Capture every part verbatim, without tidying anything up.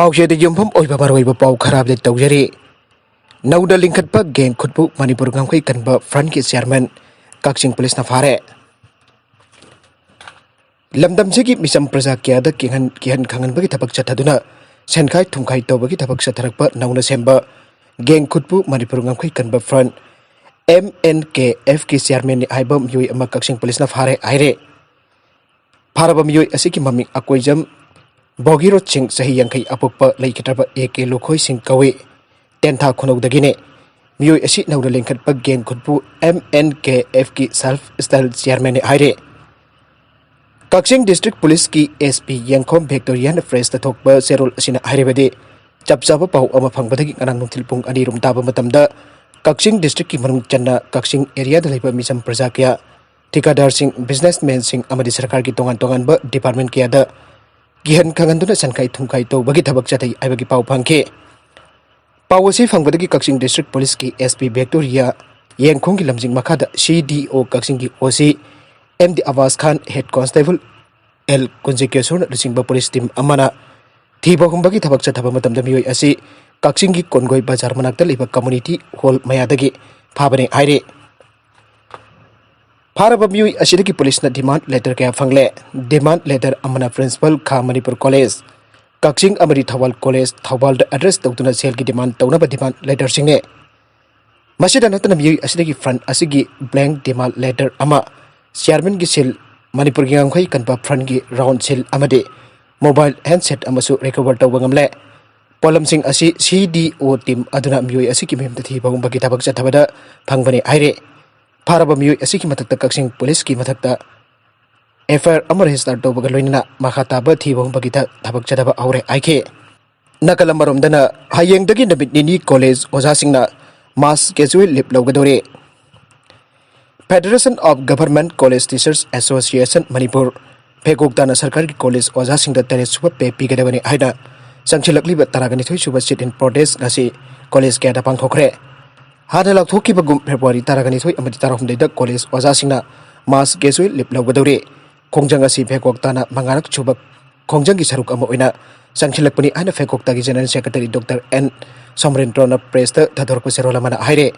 ꯄꯥꯎꯆꯦꯗ ꯌꯨꯝꯐꯝ ꯑꯣꯏꯕ ꯃꯔꯨꯑꯣꯏꯕ ꯄꯥꯎ ꯈꯔ ꯑꯞꯗꯦꯠ ꯇꯧꯖꯔꯤ꯫ ꯅꯧꯅ ꯂꯤꯡꯈꯠꯄ ꯒꯦꯡ ꯈꯨꯠꯄꯨ ꯃꯅꯤꯄꯨꯔ ꯉꯝꯈꯩ ꯀꯟꯕ ꯐ꯭ꯔꯟꯠꯀꯤ ꯆꯤꯌꯥꯔꯃꯦꯟ ꯀꯛꯆꯤꯡ ꯄꯨꯂꯤꯁꯅ ꯐꯥꯔꯦ꯫ ꯂꯝꯗꯝꯁꯤꯒꯤ ꯃꯤꯆꯝ ꯄ꯭ꯔꯖꯥ ꯀꯌꯥꯗ ꯀꯤꯍꯟ ꯀꯤꯍꯟ ꯈꯪꯍꯟꯕꯒꯤ ꯊꯕꯛ ꯆꯠꯊꯗꯨꯅ ꯁꯦꯟꯈꯥꯏ ꯊꯨꯝꯈꯥꯏ ꯇꯧꯕꯒꯤ ꯊꯕꯛ ꯆꯠꯊꯔꯛꯄ ꯅꯧꯅ ꯁꯦꯝꯕ ꯒꯦꯡ ꯈꯨꯠꯄꯨ ꯃꯅꯤꯄꯨꯔ ꯉꯝꯈꯩ ꯀꯟꯕ front, M N K F ꯀꯤ ꯆꯤꯌꯥꯔꯃꯦꯟꯅꯤ ꯍꯥꯏꯕ ꯃꯤꯑꯣꯏ ꯑꯃ ꯀꯛꯆꯤꯡ ꯄꯨꯂꯤꯁꯅ ꯐꯥꯔꯦ ꯍꯥꯏꯔꯦ꯫ ꯐꯥꯔꯕ ꯃꯤꯑꯣꯏ ꯑꯁꯤꯒꯤ ꯃꯃꯤꯡ ꯑꯀꯣꯏꯖꯝ ꯚꯣꯒꯤꯔꯣꯠ ꯁꯤꯡ, ꯆꯍꯤ ꯌꯥꯡꯈꯩ, ꯑꯄꯣꯛꯄ ꯂꯩꯈꯤꯗ꯭ꯔꯕ A K ꯂꯨꯈꯣꯏ ꯁꯤꯡ ꯀꯧꯏ꯫ ꯇꯦꯟꯊꯥ ꯈꯨꯅꯧꯗꯒꯤꯅꯤ꯫ ꯃꯤꯑꯣꯏ ꯑꯁꯤ ꯅꯧꯅ ꯂꯤꯡꯈꯠꯄ ꯒꯦꯡ ꯈꯨꯠꯄꯨ M N K F ꯀꯤ ꯁꯦꯜꯐ ꯁ꯭ꯇꯥꯏꯜ ꯆꯤꯌꯥꯔꯃꯦꯟꯅꯤ ꯍꯥꯏꯔꯦ꯫ ꯀꯛꯆꯤꯡ ꯗꯤꯁꯇ꯭ꯔꯤꯛ ꯄꯨꯂꯤꯁꯀꯤ S P ꯌꯦꯡꯈꯣꯝ ꯚꯤꯛꯇꯣꯔꯤꯌꯥꯅ ꯄ꯭ꯔꯦꯁꯇ ꯊꯣꯛꯄ ꯆꯦꯔꯣꯜ ꯑꯁꯤꯅ ꯍꯥꯏꯔꯕꯗꯤ, ꯆꯞ ꯆꯥꯕ ꯄꯥꯎ ꯑꯃ ꯐꯪꯕꯗꯒꯤ ꯉꯔꯥꯡ ꯅꯨꯡꯊꯤꯜ ꯄꯨꯡ ꯑꯅꯤ ꯔꯣꯝ ꯇꯥꯕ ꯃꯇꯝꯗ ꯀꯛꯆꯤꯡ ꯗꯤꯁꯇ꯭ꯔꯤꯛꯀꯤ ꯃꯅꯨꯡ ꯆꯟꯅ ꯀꯛꯆꯤꯡ ꯑꯦꯔꯤꯌꯥꯗ ꯂꯩꯕ ꯃꯤꯆꯝ ꯄ꯭ꯔꯖꯥ ꯀꯌꯥ, ꯊꯤꯀꯥꯗꯥꯔꯁꯤꯡ, ꯕꯤꯖꯤꯅꯦꯁꯃꯦꯟꯁꯤꯡ ꯑꯃꯗꯤ ꯁꯔꯀꯥꯔꯒꯤ ꯇꯣꯉꯥꯟ ꯇꯣꯉꯥꯟꯕ ꯗꯤꯄꯥꯔꯠꯃꯦꯟ ꯀꯌꯥꯗ ꯀꯤꯍꯟ ꯈꯪꯍꯟꯗꯨꯅ ꯁꯟꯈꯥꯏ ꯊꯨꯝꯈꯥꯏ ꯇꯧꯕꯒꯤ ꯊꯕꯛ ꯆꯠꯊꯩ ꯍꯥꯏꯕꯒꯤ ꯄꯥꯎ ꯐꯪꯈꯤ꯫ ꯄꯥꯎ ꯑꯁꯤ ꯐꯪꯕꯗꯒꯤ ꯀꯛꯆꯤꯡ ꯗꯤꯁꯇ꯭ꯔꯤꯛ ꯄꯨꯂꯤꯁꯀꯤ S P ꯚꯤꯛꯇꯣꯔꯤꯌꯥ ꯌꯦꯡꯈꯣꯝꯒꯤ ꯂꯝꯖꯤꯡ ꯃꯈꯥꯗ C D O ꯀꯛꯆꯤꯡꯒꯤ O C M D ꯑꯕꯥꯁ ꯈꯥꯟ, ꯍꯦꯗ ꯀꯣꯟꯁꯇꯦꯕꯜ L ꯀꯨꯟꯖꯀꯦꯁꯣꯔꯅ ꯂꯨꯆꯤꯡꯕ ꯄꯨꯂꯤꯁ ꯇꯤꯝ ꯑꯃꯅ ꯊꯤꯕ ꯍꯨꯝꯕꯒꯤ ꯊꯕꯛ ꯆꯠꯊꯕ ꯃꯇꯝꯗ ꯃꯤꯑꯣꯏ ꯑꯁꯤ ꯀꯛꯆꯤꯡꯒꯤ ꯀꯣꯟꯒꯣꯏ ꯕꯖꯥꯔ ꯃꯅꯥꯛꯇ ꯂꯩꯕ ꯀꯝꯃꯨꯅꯤꯇꯤ ꯍꯣꯜ ꯃꯌꯥꯗꯒꯤ ꯐꯥꯕꯅꯤ ꯍꯥꯏꯔꯤ꯫ ꯐꯥꯔꯕ ꯃꯤꯑꯣꯏ ꯑꯁꯤꯗꯒꯤ ꯄꯨꯂꯤꯁꯅ ꯗꯤꯃꯥꯟ ꯂꯦꯇꯔ ꯀꯌꯥ ꯐꯪꯂꯦ꯫ ꯗꯤꯃꯥꯟ ꯂꯦꯇꯔ ꯑꯃꯅ ꯄ꯭ꯔꯤꯟꯁꯤꯄꯥꯜ ꯈꯥ ꯃꯅꯤꯄꯨꯔ ꯀꯣꯂꯦꯖ, ꯀꯛꯆꯤꯡ ꯑꯃꯗꯤ ꯊꯧꯕꯥꯜ ꯀꯣꯂꯦꯖ, ꯊꯧꯕꯥꯜꯗ ꯑꯦꯗ꯭ꯔꯦꯁ ꯇꯧꯗꯨꯅ ꯁꯦꯜꯒꯤ ꯗꯤꯃꯥꯟ ꯇꯧꯅꯕ ꯗꯤꯃꯥꯟ ꯂꯦꯇꯔꯁꯤꯡꯅꯤ꯫ ꯃꯁꯤꯗ ꯅꯠꯇꯅ ꯃꯤꯑꯣꯏ ꯑꯁꯤꯗꯒꯤ ꯐ꯭ꯔꯟꯠ ꯑꯁꯤꯒꯤ ꯕ꯭ꯂꯦꯡ ꯗꯤꯃꯥꯟ ꯂꯦꯇꯔ ꯑꯃ, ꯆꯤꯌꯥꯔꯃꯦꯟꯒꯤ ꯁꯤꯜ, ꯃꯅꯤꯄꯨꯔꯒꯤ ꯉꯝꯈꯩ ꯀꯟꯕ ꯐ꯭ꯔꯟꯠꯀꯤ ꯔꯥꯎꯟ ꯁꯤꯜ ꯑꯃꯗꯤ ꯃꯣꯕꯥꯏꯜ ꯍꯦꯟꯗꯁꯦꯠ ꯑꯃꯁꯨ ꯔꯤꯀꯣꯚꯔ ꯇꯧꯕ ꯉꯝꯂꯦ꯫ ꯄꯣꯠꯂꯝꯁꯤꯡ ꯑꯁꯤ C D O ꯇꯤꯝ ꯑꯗꯨꯅ ꯃꯤꯑꯣꯏ ꯑꯁꯤꯒꯤ ꯃꯌꯨꯝꯗ ꯊꯤꯕ ꯍꯨꯝꯕꯒꯤ ꯊꯕꯛ ꯆꯠꯊꯕꯗ ꯐꯪꯕꯅꯤ ꯍꯥꯏꯔꯤ꯫ ꯐꯥꯔꯕ ꯃꯤꯑꯣꯏ ꯑꯁꯤꯒꯤ ꯃꯊꯛꯇ ꯀꯛꯆꯤꯡ ꯄꯨꯂꯤꯁꯀꯤ ꯃꯊꯛꯇ F I R ꯑꯃ ꯔꯦꯖꯤꯁꯇꯔ ꯇꯧꯕꯒ ꯂꯣꯏꯅꯅ ꯃꯈꯥ ꯇꯥꯕ ꯊꯤꯕ ꯍꯨꯝꯕꯒꯤ ꯊ-, ꯊꯕꯛ ꯆꯠꯊꯕ ꯍꯧꯔꯦ ꯍꯥꯏꯈꯤ꯫ ꯅꯥꯀꯜ ꯑꯃꯔꯣꯝꯗꯅ ꯍꯌꯦꯡꯗꯒꯤ ꯅꯨꯃꯤꯠ ꯅꯤꯅꯤ ꯀꯣꯂꯦꯖ ꯑꯣꯖꯥꯁꯤꯡꯅ ꯃꯥꯁ ꯀꯦꯖꯨꯋꯦꯜ ꯂꯤꯞ ꯂꯧꯒꯗꯧꯔꯤ꯫ Federation of Government College Teachers Association Manipur, ꯐꯦꯀꯣꯛ ꯇꯥꯅ ꯁꯔꯀꯥꯔꯒꯤ ꯀꯣꯂꯦꯖ ꯑꯣꯖꯥꯁꯤꯡꯗ ꯇꯔꯦꯠ ꯁꯨꯕ ꯄꯦ ꯄꯤꯒꯗꯕꯅꯤ ꯍꯥꯏꯅ ꯆꯪꯁꯤꯜꯂꯛꯂꯤꯕ ꯇꯔꯥꯒ ꯅꯤꯊꯣꯏ ꯁꯨꯕ sit-in protest ꯉꯁꯤ ꯀꯣꯂꯦꯖ ꯀꯌꯥꯗ ꯄꯥꯡꯊꯣꯛꯈ꯭ꯔꯦ꯫ ꯍꯥꯟꯅ ꯂꯥꯎꯊꯣꯛꯈꯤꯕꯒꯨꯝ ꯐꯦꯕ꯭ꯔꯨꯋꯥꯔꯤ ꯇꯔꯥꯒ ꯅꯤꯊꯣꯏ ꯑꯃꯗꯤ ꯇꯔꯥꯍꯨꯝꯗꯣꯏꯗ ꯀꯣꯂꯦꯖ ꯑꯣꯖꯥꯁꯤꯡꯅ ꯃꯥꯁ ꯀꯦꯖꯨꯋꯦꯜ ꯂꯤꯞ ꯂꯧꯒꯗꯧꯔꯤ꯫ ꯈꯣꯡꯖꯪ ꯑꯁꯤ ꯐꯦꯀꯣꯛ ꯇꯥꯅ ꯃꯉꯥꯔꯛ ꯁꯨꯕ ꯈꯣꯡꯖꯪꯒꯤ ꯁꯔꯨꯛ ꯑꯃ ꯑꯣꯏꯅ ꯆꯪꯁꯤꯜꯂꯛꯄꯅꯤ ꯍꯥꯏꯅ ꯐꯦꯀꯣꯛꯇꯥꯒꯤ General Secretary Doctor N ꯁꯣꯃꯔꯦꯟꯗ꯭ꯔꯣꯅ press ꯇ ꯊꯥꯗꯣꯔꯛꯄ ꯆꯦꯔꯣꯜ ꯑꯃꯅ ꯍꯥꯏꯔꯦ꯫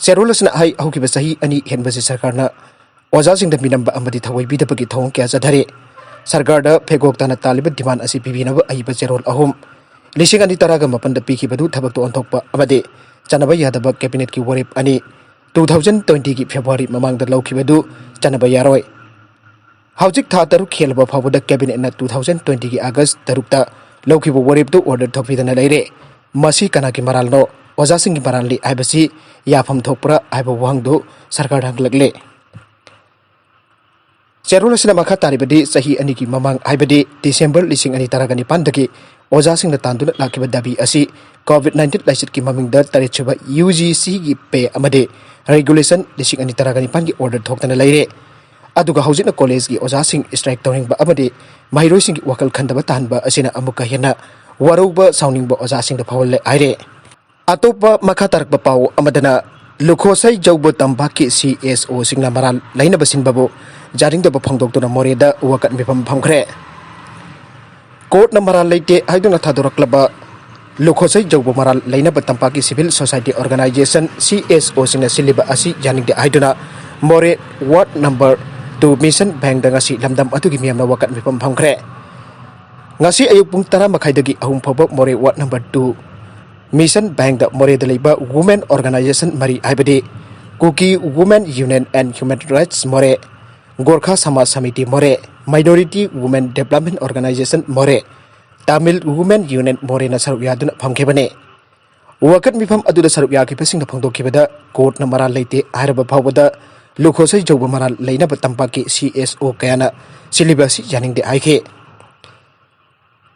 ꯆꯦꯔꯣꯜ ꯑꯁꯤꯅ ꯍꯥꯏ, ꯍꯧꯈꯤꯕ ꯆꯍꯤ ꯑꯅꯤ ꯍꯦꯟꯕꯁꯤ ꯁꯔꯀꯥꯔꯅ ꯑꯣꯖꯥꯁꯤꯡꯗ ꯃꯤꯅꯝꯕ ꯑꯃꯗꯤ ꯊꯑꯣꯏꯕꯤꯗꯕꯒꯤ ꯊꯧꯑꯣꯡ ꯀꯌꯥ ꯆꯠꯊꯔꯤ꯫ ꯁꯔꯀꯥꯔꯗ ꯐꯦꯀꯣꯛꯇꯥꯅ ꯇꯥꯜꯂꯤꯕ demand ꯑꯁꯤ ꯄꯤꯕꯤꯅꯕ ꯑꯏꯕ ꯆꯦꯔꯣꯜ ꯑꯍꯨꯝ, ꯂꯤꯁꯤꯡ ꯑꯅꯤ ꯇꯔꯥꯒ ꯃꯥꯄꯟꯗ ꯄꯤꯈꯤꯕꯗꯨ ꯊꯕꯛꯇ ꯑꯣꯟꯊꯣꯛꯄ ꯑꯃꯗꯤ ꯆꯠꯅꯕ ꯌꯥꯗꯕ cabinet ꯀꯤ ꯋꯥꯔꯦꯞ ꯑꯅꯤ, two thousand twenty ꯒꯤ February ꯃꯃꯥꯡꯗ ꯂꯧꯈꯤꯕꯗꯨ ꯆꯠꯅꯕ ꯌꯥꯔꯣꯏ꯫ ꯍꯧꯖꯤꯛ ꯊꯥ ꯇꯔꯨꯛ ꯍꯦꯜꯂꯕ ꯐꯥꯎꯕꯗ cabinet ꯅ two thousand twenty ꯒꯤ August ꯇꯔꯨꯛꯇ ꯂꯧꯈꯤꯕ ꯋꯥꯔꯦꯞꯇꯨ order ꯊꯣꯛꯄꯤꯗꯅ ꯂꯩꯔꯦ꯫ ꯃꯁꯤ ꯀꯅꯥꯒꯤ ꯃꯔꯥꯜꯅꯣ? ꯑꯣꯖꯥꯁꯤꯡꯒꯤ ꯃꯔꯥꯜꯅꯤ ꯍꯥꯏꯕꯁꯤ ꯌꯥꯐꯝ ꯊꯣꯛꯄ꯭ꯔꯥ ꯍꯥꯏꯕ ꯋꯥꯍꯪꯗꯨ ꯁꯔꯀꯥꯔꯗ ꯍꯪꯂꯛꯂꯦ꯫ ꯆꯦꯔꯣꯜ ꯑꯁꯤꯅ ꯃꯈꯥ ꯇꯥꯔꯤꯕꯗꯤ ꯆꯍꯤ ꯑꯅꯤꯒꯤ ꯃꯃꯥꯡ, ꯍꯥꯏꯕꯗꯤ December ꯂꯤꯁꯤꯡ ꯑꯅꯤ ꯇꯔꯥꯒ ꯅꯤꯄꯥꯟꯗꯒꯤ ꯑꯣꯖꯥꯁꯤꯡꯅ ꯇꯥꯟꯗꯨꯅ ꯂꯥꯛꯈꯤꯕ ꯗꯥꯕꯤ ꯑꯁꯤ COVID nineteen ꯂꯥꯏꯆꯠꯀꯤ ꯃꯃꯤꯡꯗ ꯇꯔꯦꯠꯁꯨꯕ UGC ꯒꯤ pay ꯑꯃꯗꯤ regulation ꯂꯤꯁꯤꯡ ꯑꯅꯤ ꯇꯔꯥꯒ ꯅꯤꯄꯥꯟꯒꯤ order ꯊꯣꯛꯇꯅ ꯂꯩꯔꯦ꯫ ꯑꯗꯨꯒ ꯍꯧꯖꯤꯛꯅ college ꯀꯤ ꯑꯣꯖꯥꯁꯤꯡ strike ꯇꯧꯅꯤꯡꯕ ꯑꯃꯗꯤ ꯃꯍꯩꯔꯣꯏꯁꯤꯡꯒꯤ ꯋꯥꯈꯜ ꯈꯟꯗꯕ ꯇꯥꯍꯟꯕ ꯑꯁꯤꯅ ꯑꯃꯨꯛꯀ ꯍꯦꯟꯅ ꯋꯥꯔꯧꯕ ꯁꯥꯎꯅꯤꯡꯕ ꯑꯣꯖꯥꯁꯤꯡꯗ ꯐꯥꯎꯍꯜꯂꯦ ꯍꯥꯏꯔꯦ꯫ ꯑꯇꯣꯞꯄ ꯃꯈꯥ ꯇꯥꯔꯛꯄ ꯄꯥꯎ ꯑꯃꯗꯅ, ꯂꯨꯈꯣꯁꯩ ꯖꯧꯕ ꯇꯝꯄꯥꯛꯀꯤ CSO ꯁꯤꯡꯅ ꯃꯔꯥꯜ ꯂꯩꯅꯕ ꯁꯤꯟꯕꯕꯨ ꯌꯥꯅꯤꯡꯗꯕ ꯐꯣꯡꯗꯣꯛꯇꯨꯅ ꯃꯣꯔꯦꯗ ꯋꯥꯀꯠ ꯃꯤꯐꯝ ꯐꯝꯈ꯭ꯔꯦ꯫ Court ꯅ ꯃꯔꯥꯜ ꯂꯩꯇꯦ ꯍꯥꯏꯗꯨꯅ ꯊꯥꯗꯣꯔꯛꯂꯕ ꯂꯨꯈꯣꯁꯩ ꯖꯧꯕ ꯃꯔꯥꯜ ꯂꯩꯅꯕ ꯇꯝꯄꯥꯛꯀꯤ civil society organization CSO ꯁꯤꯡꯅ ꯁꯤꯜꯂꯤꯕ ꯑꯁꯤ ꯌꯥꯅꯤꯡꯗꯦ ꯍꯥꯏꯗꯨꯅ ꯃꯣꯔꯦ ward number two Mission Bank ꯗ ꯉꯁꯤ ꯂꯝꯗꯝ ꯑꯗꯨꯒꯤ ꯃꯤꯌꯥꯝꯅ ꯋꯥꯀꯠ ꯃꯤꯐꯝ ꯐꯝꯈ꯭ꯔꯦ꯫ ꯉꯁꯤ ꯑꯌꯨꯛ ꯄꯨꯡ ꯇꯔꯥ ꯃꯈꯥꯏꯗꯒꯤ ꯑꯍꯨꯝ ꯐꯥꯎꯕ ꯃꯣꯔꯦ ward number two Mission Bank ꯗ ꯃꯣꯔꯦꯗ ꯂꯩꯕ women organization ꯃꯔꯤ, ꯍꯥꯏꯕꯗꯤ Kuki Women Union and Human Rights ꯃꯣꯔꯦ, Gorkha Samaj Samiti ꯃꯣꯔꯦ, Minority Women Development Organization ꯃꯣꯔꯦ, Tamil Women Union ꯃꯣꯔꯦꯅ ꯁꯔꯨꯛ ꯌꯥꯗꯨꯅ ꯐꯝꯈꯤꯕꯅꯤ꯫ ꯋꯥꯀꯠ ꯃꯤꯐꯝ ꯑꯗꯨꯗ ꯁꯔꯨꯛ ꯌꯥꯈꯤꯕꯁꯤꯡꯅ ꯐꯣꯡꯗꯣꯛꯈꯤꯕꯗ, court ꯅ ꯃꯔꯥꯜ ꯂꯩꯇꯦ ꯍꯥꯏꯔꯕ ꯐꯥꯎꯕꯗ ꯂꯨꯈꯣꯁꯩ ꯖꯧꯕ ꯃꯔꯥꯜ ꯂꯩꯅꯕ ꯇꯝꯄꯥꯛꯀꯤ CSO ꯀꯌꯥꯅ ꯁꯤꯜꯂꯤꯕ ꯑꯁꯤ ꯌꯥꯅꯤꯡꯗꯦ ꯍꯥꯏꯈꯤ꯫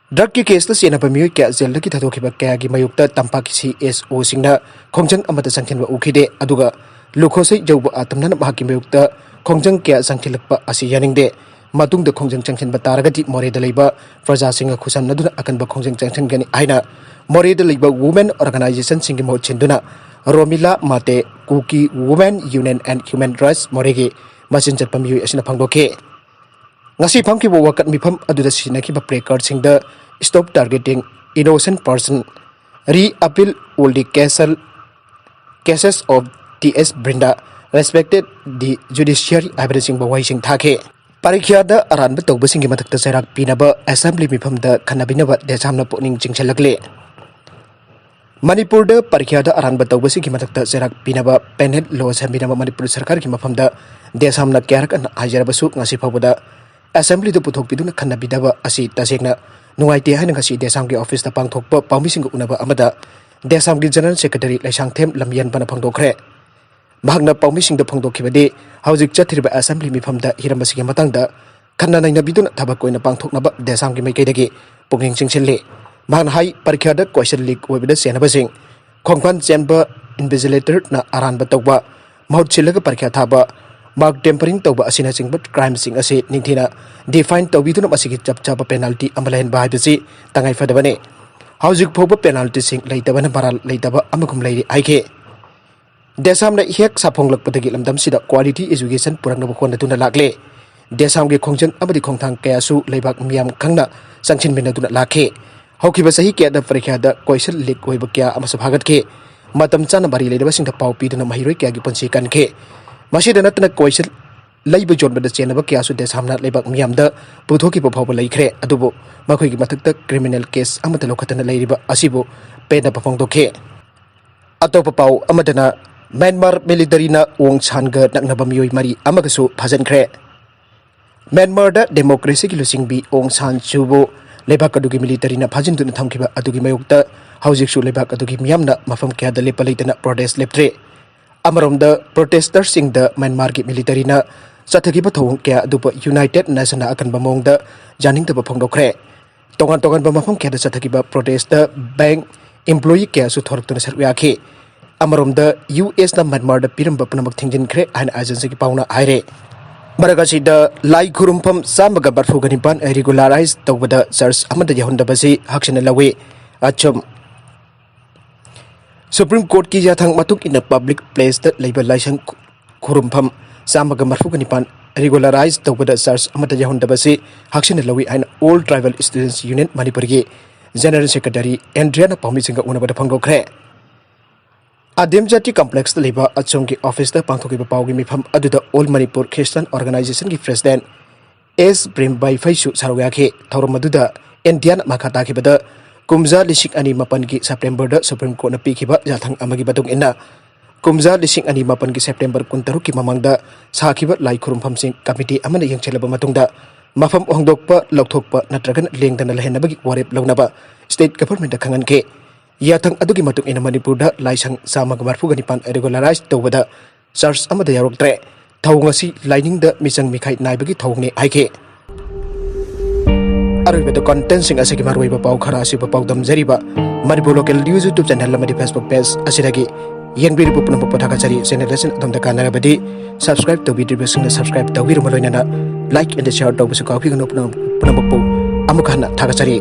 Drug ꯀꯤ case ꯇ ꯆꯦꯟꯅꯕ ꯃꯤꯑꯣꯏ ꯀꯌꯥ jail ꯗꯒꯤ ꯊꯥꯗꯣꯛꯈꯤꯕ ꯀꯌꯥꯒꯤ ꯃꯥꯌꯣꯛꯇ ꯇꯝꯄꯥꯛꯀꯤ CSO ꯁꯤꯡꯅ ꯈꯣꯡꯖꯪ ꯑꯃꯠꯇ ꯆꯪꯁꯤꯟꯕ ꯎꯈꯤꯗꯦ꯫ ꯑꯗꯨꯒ ꯂꯨꯈꯣꯁꯩ ꯖꯧꯕ ꯑꯇꯝꯅꯅ ꯃꯍꯥꯛꯀꯤ ꯃꯥꯌꯣꯛꯇ ꯈꯣꯡꯖꯪ ꯀꯌꯥ ꯆꯪꯁꯤꯜꯂꯛꯄ ꯑꯁꯤ ꯌꯥꯅꯤꯡꯗꯦ꯫ ꯃꯇꯨꯡꯗ ꯈꯣꯡꯖꯪ ꯆꯪꯁꯤꯟꯕ ꯇꯥꯔꯒꯗꯤ ꯃꯣꯔꯦꯗ ꯂꯩꯕ ꯄ꯭ꯔꯖꯥꯁꯤꯡꯒ ꯈꯨꯠꯁꯝꯅꯗꯨꯅ ꯑꯀꯟꯕ ꯈꯣꯡꯖꯪ ꯆꯪꯁꯤꯟꯒꯅꯤ ꯍꯥꯏꯅ ꯃꯣꯔꯦꯗ ꯂꯩꯕ women organization ꯁꯤꯡꯒꯤ ꯃꯍꯨꯠ ꯁꯤꯟꯗꯨꯅ Romila Mate, Kuki Women Union and Human Rights ꯃꯣꯔꯦꯒꯤ ꯃꯆꯤꯟ ꯆꯠꯄ ꯃꯤꯑꯣꯏ ꯑꯁꯤꯅ ꯐꯣꯡꯗꯣꯛꯈꯤ꯫ ꯉꯁꯤ ꯐꯝꯈꯤꯕ ꯋꯥꯀꯠ ꯃꯤꯐꯝ ꯑꯗꯨꯗ ꯁꯤꯖꯤꯟꯅꯈꯤꯕ placard ꯁꯤꯡꯗ "Stop targeting innocent person, re-appeal all the castle, cases of T S Brinda, respected the judiciary" ꯍꯥꯏꯕꯅꯆꯤꯡꯕ ꯋꯥꯍꯩꯁꯤꯡ ꯊꯥꯈꯤ꯫ ꯄꯔꯤꯈ꯭ꯌꯥꯗ ꯑꯔꯥꯟꯕ ꯇꯧꯕꯁꯤꯡꯒꯤ ꯃꯊꯛꯇ ꯆꯩꯔꯥꯛ ꯄꯤꯅꯕ assembly ꯃꯤꯐꯝꯗ ꯈꯟꯅꯕꯤꯅꯕ ꯗꯦꯁꯥꯝꯅ ꯄꯨꯛꯅꯤꯡ ꯆꯤꯡꯁꯤꯜꯂꯛꯂꯤ꯫ ꯃꯅꯤꯄꯨꯔꯗ ꯄꯔꯤꯈ꯭ꯌꯥꯗ ꯑꯔꯥꯟꯕ ꯇꯧꯕꯁꯤꯡꯒꯤ ꯃꯊꯛꯇ ꯆꯩꯔꯥꯛ ꯄꯤꯅꯕ penal law ꯁꯦꯝꯕꯤꯅꯕ ꯃꯅꯤꯄꯨꯔ ꯁꯔꯀꯥꯔꯒꯤ ꯃꯐꯝꯗ ꯗꯦꯁꯥꯝꯅ ꯀꯌꯥꯔꯛ ꯍꯟꯅ ꯍꯥꯏꯖꯔꯕꯁꯨ, ꯉꯁꯤ ꯐꯥꯎꯕꯗ assembly ꯗ ꯄꯨꯊꯣꯛꯄꯤꯗꯨꯅ ꯈꯟꯅꯕꯤꯗꯕ ꯑꯁꯤ ꯇꯁꯦꯡꯅ ꯅꯨꯡꯉꯥꯏꯇꯦ ꯍꯥꯏꯅ ꯉꯁꯤ ꯗꯦꯁꯥꯝꯒꯤ office ꯇ ꯄꯥꯡꯊꯣꯛꯄ ꯄꯥꯎꯃꯤꯁꯤꯡꯒ ꯎꯅꯕ ꯑꯃꯗ ꯗꯦꯁꯥꯝꯒꯤ general secretary ꯂꯩꯁꯥꯡꯊꯦꯝ ꯂꯝꯌꯦꯟꯕꯅ ꯐꯣꯡꯗꯣꯛꯈ꯭ꯔꯦ꯫ ꯃꯍꯥꯛꯅ ꯄꯥꯎꯃꯤꯁꯤꯡꯗ ꯐꯣꯡꯗꯣꯛꯈꯤꯕꯗꯤ, ꯍꯧꯖꯤꯛ ꯆꯠꯊꯔꯤꯕ assembly ꯃꯤꯐꯝꯗ ꯍꯤꯔꯝ ꯑꯁꯤꯒꯤ ꯃꯇꯥꯡꯗ ꯈꯟꯅ ꯅꯩꯅꯕꯤꯗꯨꯅ ꯊꯕꯛ ꯑꯣꯏꯅ ꯄꯥꯡꯊꯣꯛꯅꯕ ꯗꯦꯁꯥꯝꯒꯤ ꯃꯥꯏꯀꯩꯗꯒꯤ ꯄꯨꯛꯅꯤꯡ ꯆꯤꯡꯁꯤꯜꯂꯤ꯫ ꯃꯍꯥꯛꯅ ꯍꯥꯏ, ꯄꯔꯤꯈ꯭ꯌꯥꯗ question leak ꯑꯣꯏꯕꯗ ꯆꯦꯟꯅꯕꯁꯤꯡ, ꯈꯣꯡꯐꯥꯟ ꯆꯦꯟꯕ invigilator ꯅ ꯑꯔꯥꯟꯕ ꯇꯧꯕ, ꯃꯍꯨꯠ ꯁꯤꯜꯂꯒ ꯄꯔꯤꯈ꯭ꯌꯥ ꯊꯥꯕ, mark tampering ꯇꯧꯕ ꯑꯁꯤꯅꯆꯤꯡꯕ crime ꯁꯤꯡ ꯑꯁꯤ ꯅꯤꯡꯊꯤꯅ define ꯇꯧꯕꯤꯗꯨꯅ ꯃꯁꯤꯒꯤ ꯆꯞ ꯆꯥꯕ penalty ꯑꯃ ꯂꯩꯍꯟꯕ ꯍꯥꯏꯕꯁꯤ ꯇꯉꯥꯏ ꯐꯗꯕꯅꯤ꯫ ꯍꯧꯖꯤꯛ ꯐꯥꯎꯕ penalty ꯁꯤꯡ ꯂꯩꯇꯕꯅ ꯃꯔꯥꯜ ꯂꯩꯇꯕ ꯑꯃꯒꯨꯝ ꯂꯩꯔꯤ ꯍꯥꯏꯈꯤ꯫ ꯗꯦꯁꯥꯝꯅ ꯏꯍꯦꯛ ꯁꯥꯐꯣꯡꯂꯛꯄꯗꯒꯤ ꯂꯝꯗꯝꯁꯤꯗ quality education ꯄꯨꯔꯛꯅꯕ ꯍꯣꯠꯅꯗꯨꯅ ꯂꯥꯛꯂꯦ꯫ ꯗꯦꯁꯥꯝꯒꯤ ꯈꯣꯡꯖꯪ ꯑꯃꯗꯤ ꯈꯣꯡꯊꯥꯡ ꯀꯌꯥꯁꯨ ꯂꯩꯕꯥꯛ ꯃꯤꯌꯥꯝ ꯈꯪꯅ ꯆꯪꯁꯤꯟꯃꯤꯟꯅꯗꯨꯅ ꯂꯥꯛꯈꯤ꯫ ꯍꯧꯈꯤꯕ ꯆꯍꯤ ꯀꯌꯥꯗ ꯄꯔꯤꯈ꯭ꯌꯥꯗ question leak ꯑꯣꯏꯕ ꯀꯌꯥ ꯑꯃꯁꯨ ꯐꯥꯒꯠꯈꯤ꯫ ꯃꯇꯝ ꯆꯥꯅ ꯃꯔꯤ ꯂꯩꯅꯕꯁꯤꯡꯗ ꯄꯥꯎ ꯄꯤꯗꯨꯅ ꯃꯍꯩꯔꯣꯏ ꯀꯌꯥꯒꯤ ꯄꯨꯟꯁꯤ ꯀꯟꯈꯤ꯫ ꯃꯁꯤꯗ ꯅꯠꯇꯅ question ꯂꯩꯕ ꯌꯣꯟꯕꯗ ꯆꯦꯟꯅꯕ ꯀꯌꯥꯁꯨ ꯗꯦꯁꯥꯝꯅ ꯂꯩꯕꯥꯛ ꯃꯤꯌꯥꯝꯗ ꯄꯨꯊꯣꯛꯈꯤꯕ ꯐꯥꯎꯕ ꯂꯩꯈ꯭ꯔꯦ꯫ ꯑꯗꯨꯕꯨ ꯃꯈꯣꯏꯒꯤ ꯃꯊꯛꯇ criminal case ꯑꯃꯠꯇ ꯂꯧꯈꯠꯇꯅ ꯂꯩꯔꯤꯕ ꯑꯁꯤꯕꯨ ꯄꯦꯟꯗꯕ ꯐꯣꯡꯗꯣꯛꯈꯤ꯫ ꯑꯇꯣꯞꯄ ꯄꯥꯎ ꯑꯃꯗꯅ, ꯃ꯭ꯌꯥꯟꯃꯥꯔ military ꯅ ꯑꯣꯡ ꯁꯥꯟꯒ ꯅꯛꯅꯕ ꯃꯤꯑꯣꯏ ꯃꯔꯤ ꯑꯃꯒꯁꯨ ꯐꯥꯖꯤꯟꯈ꯭ꯔꯦ꯫ ꯃ꯭ꯌꯥꯟꯃꯥꯔꯗ democracy ꯒꯤ ꯂꯨꯆꯤꯡꯕꯤ ꯑꯣꯡ ꯁꯥꯟ ꯁꯨꯕꯨ ꯂꯩꯕꯥꯛ ꯑꯗꯨꯒꯤ military ꯅ ꯐꯥꯖꯤꯟꯗꯨꯅ ꯊꯝꯈꯤꯕ ꯑꯗꯨꯒꯤ ꯃꯥꯌꯣꯛꯇ ꯍꯧꯖꯤꯛꯁꯨ ꯂꯩꯕꯥꯛ ꯑꯗꯨꯒꯤ ꯃꯤꯌꯥꯝꯅ ꯃꯐꯝ ꯀꯌꯥꯗ ꯂꯦꯞꯄ ꯂꯩꯇꯅ protest ꯂꯦꯞꯇ꯭ꯔꯤ꯫ ꯑꯃꯔꯣꯝꯗ, protester ꯁꯤꯡꯗ ꯃ꯭ꯌꯥꯟꯃꯥꯔꯒꯤ military ꯅ ꯆꯠꯊꯈꯤꯕ ꯊꯧꯑꯣꯡ ꯀꯌꯥ ꯑꯗꯨꯕꯨ United Nation ꯅ ꯑꯀꯟꯕ ꯃꯑꯣꯡꯗ ꯌꯥꯅꯤꯡꯗꯕ ꯐꯣꯡꯗꯣꯛꯈ꯭ꯔꯦ꯫ ꯇꯣꯉꯥꯟ ꯇꯣꯉꯥꯟꯕ ꯃꯐꯝ ꯀꯌꯥꯗ ꯆꯠꯊꯈꯤꯕ protest ꯇ bank employee ꯀꯌꯥꯁꯨ ꯊꯣꯔꯛꯇꯨꯅ ꯁꯔꯨꯛ ꯌꯥꯈꯤ꯫ ꯑꯃꯔꯣꯝꯗ, ꯌꯨ ꯑꯦꯁ ꯅ ꯃ꯭ꯌꯥꯟꯃꯥꯔꯗ ꯄꯤꯔꯝꯕ ꯄꯨꯝꯅꯃꯛ ꯊꯤꯡꯖꯤꯟꯈ꯭ꯔꯦ ꯍꯥꯏꯅ agency ꯒꯤ ꯄꯥꯎꯅ ꯍꯥꯏꯔꯦ꯫ ꯃꯔꯛ ꯑꯁꯤꯗ, ꯂꯥꯏ ꯈꯨꯔꯨꯝꯐꯝ ꯆꯥꯝꯃꯒ ꯃꯔꯤꯐꯨꯒ ꯅꯤꯄꯥꯟ regularize ꯇꯧꯕꯗ church ꯑꯃꯗ ꯌꯥꯎꯍꯟꯗꯕꯁꯤ ꯍꯛꯁꯤꯟꯅ ꯂꯧꯏ꯫ ꯑꯆꯨꯝ꯫ Supreme Court ꯀꯤ ꯌꯥꯊꯪ ꯃꯇꯨꯡ ꯏꯟꯅ public place ꯇ ꯂꯩꯕ ꯂꯥꯏꯁꯪ ꯈꯨꯔꯨꯝꯐꯝ ꯆꯥꯝꯃꯒ ꯃꯔꯤꯐꯨꯒ ꯅꯤꯄꯥꯟ ꯔꯤꯒꯨꯂꯔꯥꯏꯖ ꯇꯧꯕꯗ ꯆꯥꯔꯖ ꯑꯃꯠꯇ ꯌꯥꯎꯍꯟꯗꯕꯁꯤ ꯍꯛꯁꯤꯟꯅ ꯂꯧꯏ ꯍꯥꯏꯅ All Tribal Students Union ꯃꯅꯤꯄꯨꯔꯒꯤ ꯖꯦꯅꯔꯦꯜ ꯁꯦꯀ꯭ꯔꯦꯇꯔꯤ ꯑꯦꯟꯗ꯭ꯔꯤꯌꯥꯅ ꯄꯥꯎꯃꯤꯁꯤꯡꯒ ꯎꯅꯕꯗ ꯐꯣꯡꯗꯣꯛꯈ꯭ꯔꯦ꯫ ꯑꯗꯤꯝ ꯖꯥꯇꯤ ꯀꯝꯄ꯭ꯂꯦꯛꯁꯇ ꯂꯩꯕ ꯑꯆꯣꯝꯒꯤ ꯑꯣꯐꯤꯁꯇ ꯄꯥꯡꯊꯣꯛꯈꯤꯕ ꯄꯥꯎꯒꯤ ꯃꯤꯐꯝ ꯑꯗꯨꯗ All Manipur Christian Organizationꯒꯤ ꯄ꯭ꯔꯦꯁꯤꯗꯦꯟꯠ ꯑꯦꯁ ꯄ꯭ꯔꯦꯝ ꯕꯥꯏꯐꯩꯁꯨ ꯁꯔꯨꯛ ꯌꯥꯈꯤ꯫ ꯊꯧꯔꯝ ꯑꯗꯨꯗ ꯏꯟꯗꯤꯌꯥꯅ ꯃꯈꯥ ꯇꯥꯈꯤꯕꯗ ꯀꯨꯝꯖꯥ ꯂꯤꯁꯤꯡ ꯑꯅꯤ ꯃꯥꯄꯟꯒꯤ ꯁꯦꯞꯇꯦꯝꯕꯔꯗ ꯁꯨꯄ꯭ꯔꯤꯝ ꯀꯣꯔꯠꯅ ꯄꯤꯈꯤꯕ ꯌꯥꯊꯪ ꯑꯃꯒꯤ ꯃꯇꯨꯡ ꯏꯟꯅ ꯀꯨꯝꯖꯥ ꯂꯤꯁꯤꯡ ꯑꯅꯤ ꯃꯥꯄꯟꯒꯤ ꯁꯦꯞꯇꯦꯝꯕꯔ ꯀꯨꯟꯇꯔꯨꯛꯀꯤ ꯃꯃꯥꯡꯗ ꯁꯥꯈꯤꯕ ꯂꯥꯏ ꯈꯨꯔꯨꯝꯐꯝꯁꯤꯡ ꯀꯃꯤꯇꯤ ꯑꯃꯅ ꯌꯦꯡꯁꯤꯜꯂꯕ ꯃꯇꯨꯡꯗ ꯃꯐꯝ ꯍꯣꯡꯗꯣꯛꯄ, ꯂꯧꯊꯣꯛꯄ ꯅꯠꯇ꯭ꯔꯒꯅ ꯂꯦꯡꯗꯅ ꯂꯩꯍꯟꯅꯕꯒꯤ ꯋꯥꯔꯦꯞ ꯂꯧꯅꯕ ꯁ꯭ꯇꯦꯠ ꯒꯚꯔꯟꯃꯦꯟꯠꯇ ꯈꯪꯍꯟꯈꯤ꯫ ꯌꯥꯊꯪ ꯑꯗꯨꯒꯤ ꯃꯇꯨꯡ ꯏꯟꯅ ꯃꯅꯤꯄꯨꯔꯗ ꯂꯥꯏꯁꯪ ꯆꯥꯝꯃꯒ ꯃꯔꯤꯐꯨꯒ ꯅꯤꯄꯥꯟ ꯔꯤꯒꯨꯂꯔꯥꯏꯖ ꯇꯧꯕꯗ ꯆꯥꯔꯖ ꯑꯃꯠꯇ ꯌꯥꯎꯔꯛꯇ꯭ꯔꯦ꯫ ꯊꯧꯑꯣꯡ ꯑꯁꯤ ꯂꯥꯏꯅꯤꯡꯗ ꯃꯤꯆꯪ ꯃꯤꯈꯥꯏ ꯅꯥꯏꯕꯒꯤ ꯊꯧꯑꯣꯡꯅꯤ ꯍꯥꯏꯈꯤ꯫ ꯑꯔꯣꯏꯕꯗ ꯀꯣꯟꯇꯦꯟꯠꯁꯤꯡ ꯑꯁꯤꯒꯤ ꯃꯔꯨꯑꯣꯏꯕ ꯄꯥꯎ ꯈꯔ ꯑꯁꯤꯕꯨ ꯄꯥꯎꯗꯝꯖꯔꯤꯕ Manipur local news YouTube channel ꯑꯃꯗꯤ Facebook ꯄꯦꯖ ꯑꯁꯤꯗꯒꯤ ꯌꯦꯡꯕꯤꯔꯤꯕ ꯄꯨꯝꯅꯃꯛꯄꯨ ꯊꯥꯒꯠꯆꯔꯤ꯫ ꯆꯦꯅꯦꯜ ꯑꯁꯤꯅ ꯑꯗꯣꯝꯗ ꯀꯥꯟꯅꯔꯕꯗꯤ ꯁꯕꯁꯀ꯭ꯔꯥꯏꯕ ꯇꯧꯕꯤꯗ꯭ꯔꯤꯕꯁꯤꯡꯅ ꯁꯕꯁꯀ꯭ꯔꯥꯏꯕ ꯇꯧꯕꯤꯔꯨꯕ ꯂꯣꯏꯅꯅ like and share ꯇꯧꯕꯁꯨ ꯀꯥꯎꯕꯤꯒꯅꯨ꯫ ꯄꯨꯝꯅꯃꯛ-, ꯄꯨꯝꯅꯃꯛꯄꯨ ꯑꯃꯨꯛ ꯍꯟꯅ ꯊꯥꯒꯠꯆꯔꯤ꯫